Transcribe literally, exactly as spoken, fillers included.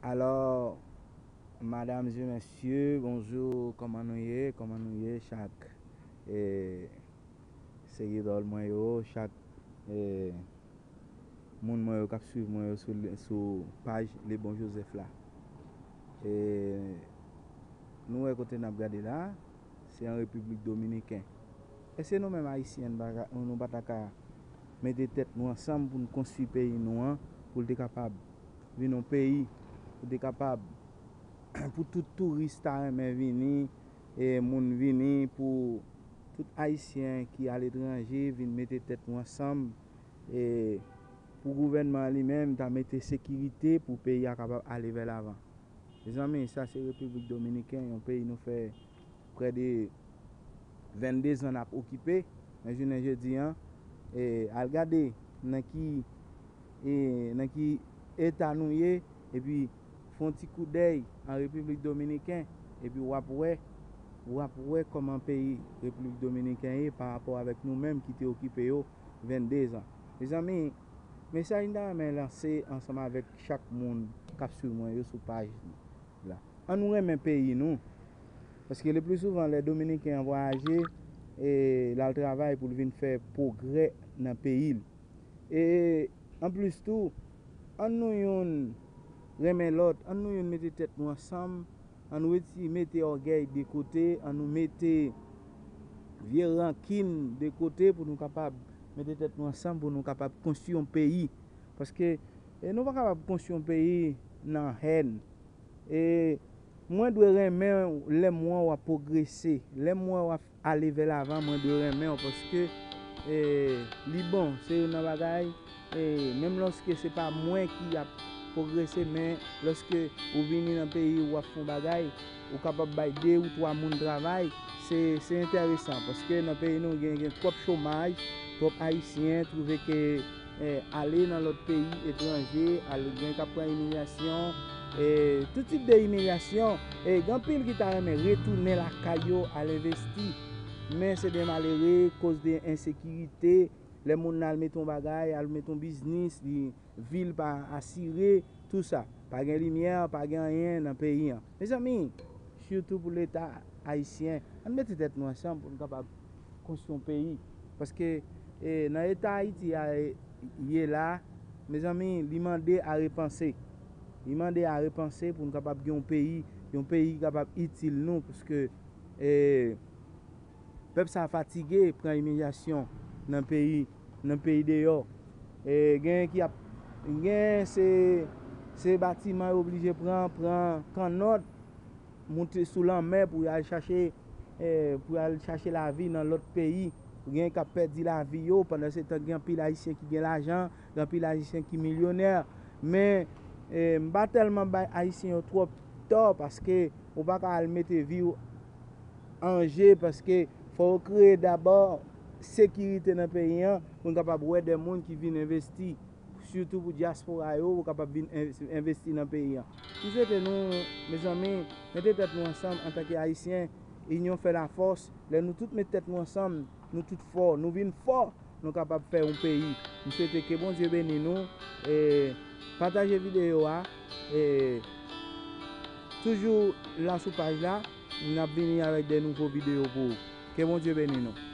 Alò, madam e mesye, bonjou, kòman nou ye? Kòman nou ye? Chak eh, seguidor mwen yo, chak eh, moun mwen yo k ap swiv mwen yo sou, sou paj Lebon Joseph la. Eh, nou wè kote n ap gade la, se an Repiblik Dominiken. Èske nou menm Ayisyen, nou pa ka- nou pa ta ka mete tèt nou ansanm pou n konstwi peyi nou an, pou l te kapab vin yon peyi, pou te kapab, pou tout touris ta renmen vini, e moun vini, pou tout Ayisyen ki aletranje vin mete tèt nou ansanm, e pou gouvènman an li menm ta mete sekirite pou peyi a kapab ale vè lavan. Mezanmi, sa se Repiblik Dominiken, yon peyi nou fè prè de vennde zan n ap okipe, men jounen jodi an, e, al gade nan ki, e, nan ki eta nou ye, epi fè yon ti koudèy an Repiblik Dominiken, epi w ap wè, w ap wè kòman peyi Repiblik Dominiken ye pa rapò avèk nou menm ki te okipe yo vennde zan. Mezanmi, mesaj m ta renmen lanse ansanm avèk chak moun k ap swiv mwen yo sou paj la. An nou renmen peyi nou. Paske le pli souvan, lè Dominiken an vwayaje, e, l al travay pou l vin fè pwogrè nan peyi l. E, anplis tou, an nou youn renmen lòt, an nou youn mete tèt nou ansanm, an nou reti- mete ògèy de kote, an nou mete vye rankin de kote pou nou kapab mete tèt nou ansanm, pou nou kapab konstwi yon peyi. Paske, e, nou pa kapab konstwi yon peyi nan hèn. E mwen dwe renmen w lè m wè w ap pwogrese, lè m wè w ap ale vè lavan, mwen dwe renmen w paske, e, li bon, se youn nan bagay, e, menm lòske se pa mwen ki ap pwogrese, men lòske ou vini nan peyi w ap fè yon bagay, ou kapab bay de ou twa moun travay, se, se enteresan paske nan peyi nou gen, gen twòp chomaj, twòp Ayisyen twouve ke eh, ale nan lòt peyi etranje, al gen k ap pran imigrasyon, eh, tout tip de imigrasyon. Eh, gen anpil ki ta renmen retounen lakay yo, al envesti. Men se de malere, koz de ensekirite. Lè moun nan al mete yon bagay, al mete yon biznis, li, vi l pa asire, tou sa. Pa gen limyè, pa gen anyen nan peyi an. Mezanmi, sitou pou Leta ayisyen, ann mete tèt nou ansanm pou n kapab konstwi yon peyi. Paske, e, nan eta Ayiti a, e, ye la, mezanmi, li mande a repanse. Li mande a repanse pou n kapab gen yon peyi, yon peyi ki kapab itil nou, paske, e, pèp sa fatige pran imilyasyon nan peyi, nan peyi deyò. E, gen ki ap, gen se, se batiman yo oblije pran, pran kannòt, moute sou lanmè pou y al chache, eh, pou y al chache lavi nan lòt peyi. Gen k ap pèdi lavi yo, pandan se tan gen anpil Ayisyen ki gen lajan, gen anpil Ayisyen ki milyonè. Men, eh, m pa tèlman bay Ayisyen yo twòp tò, paske ou pa ka al mete vi w an je, paske fò yo kreye dabò sekirite nan peyi an, pou n kapab wè de moun ki vin envesti. Sitou pou dyaspora yo, pou kapab vin en- envesti nan peyi an. M swete nou, mezanmi, mete tèt nou ansanm antanke Ayisyen, inyon fè lafòs. Lè nou tout met tèt nou ansanm, nou tout fò, nou vin fò, nou kapab fè yon peyi. M swete ke Bondye beni nou, e pataje videyo a, e toujou la sou paj la, n ap vini avèk de nouvo videyo pou ou. Ke Bondye beni nou.